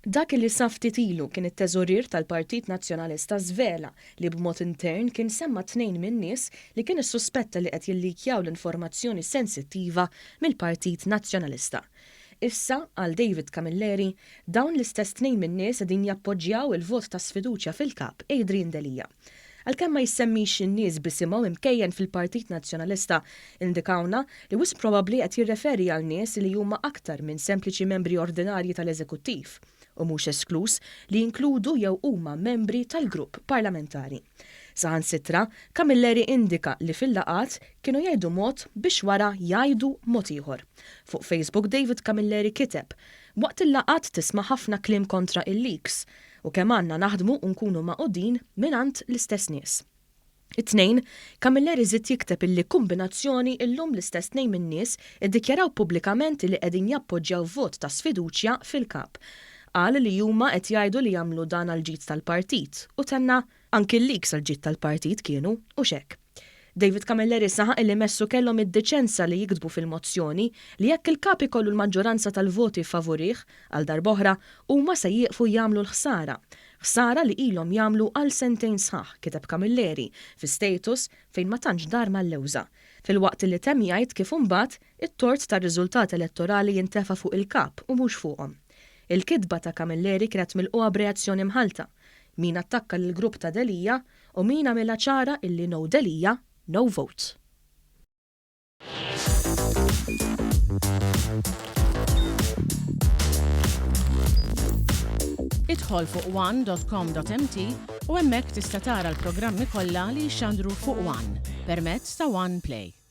Dak li sa ftit ilu kien it-teżorier tal-Partit Nazzjonalista żvela li b'mod intern kien semma tnejn min-nies li kien issuspetta li qed jillikjaw l-informazzjoni sensittiva mill-Partit Nazzjonalista. Issa, għal David Camilleri, dawn l-istess tnejn min-nies qegħdin jappoġġjaw il-vot ta' sfiduċja fil-Kap Adrian Delia. Għalkemm ma jsemmix in-nies b'isimhom imkejjen fil-Partit Nazzjonalista indikawna li wisq probabbli qed jirreferi għal nies li huma aktar minn sempliċi membri ordinarji tal-Eżekuttiv u mhux eskluż li jinkludu jew huma membri tal-grupp parlamentari. Saħansitra, Camilleri indika li fil-laqgħat kienu jgħidu mod biex wara jgħidu mod ieħor. Fuq Facebook David Camilleri kiteb, Waqt il-laqgħat tisma' ħafna kliem kontra il-leaks. U kemm għandna naħdmu u nkunu magħqudin mingħand l-istess nies. It-Tnejn, Camilleri żied jikteb illi kumbinazzjoni illum l-istess tnejn min-nies iddikjaraw pubblikament illi qegħdin jappoġġjaw vot ta' sfiduċja fil-Kap. Qal li huma qed jgħidu li jagħmlu dan għall-ġid tal-partit u tenna, Anki l-leaks għall-ġid tal-partit kienu, hux hekk? David Camilleri saħaq illi messu kellhom id-diċenza li jiktbu fil-mozzjoni li jekk il-Kap ikollu l-maġġoranza tal-voti favurih, għal darb'oħra, huma se jieqfu jagħmlu l-ħsara. Ħsara li ilhom jagħmlu għal sentejn sħaħ, kiteb Camilleri fi status fejn ma tantx dar mal-lewża. Filwaqt illi temm jgħid kif imbagħad, it-tort tar-riżultat elettorali jintefa' fuq il-Kap u mhux fuqhom. Il-kitba ta' Camilleri kienet milqugħa b'reazzjoni mħallta. Min attakka lill-grupp ta' Delia u min għamilha ċara illi no Delia, no vote. Idħol fuq one.com.mt u hemmhekk tista' tara l-programmi kollha li jixxandru fuq One permezz ta' One Play.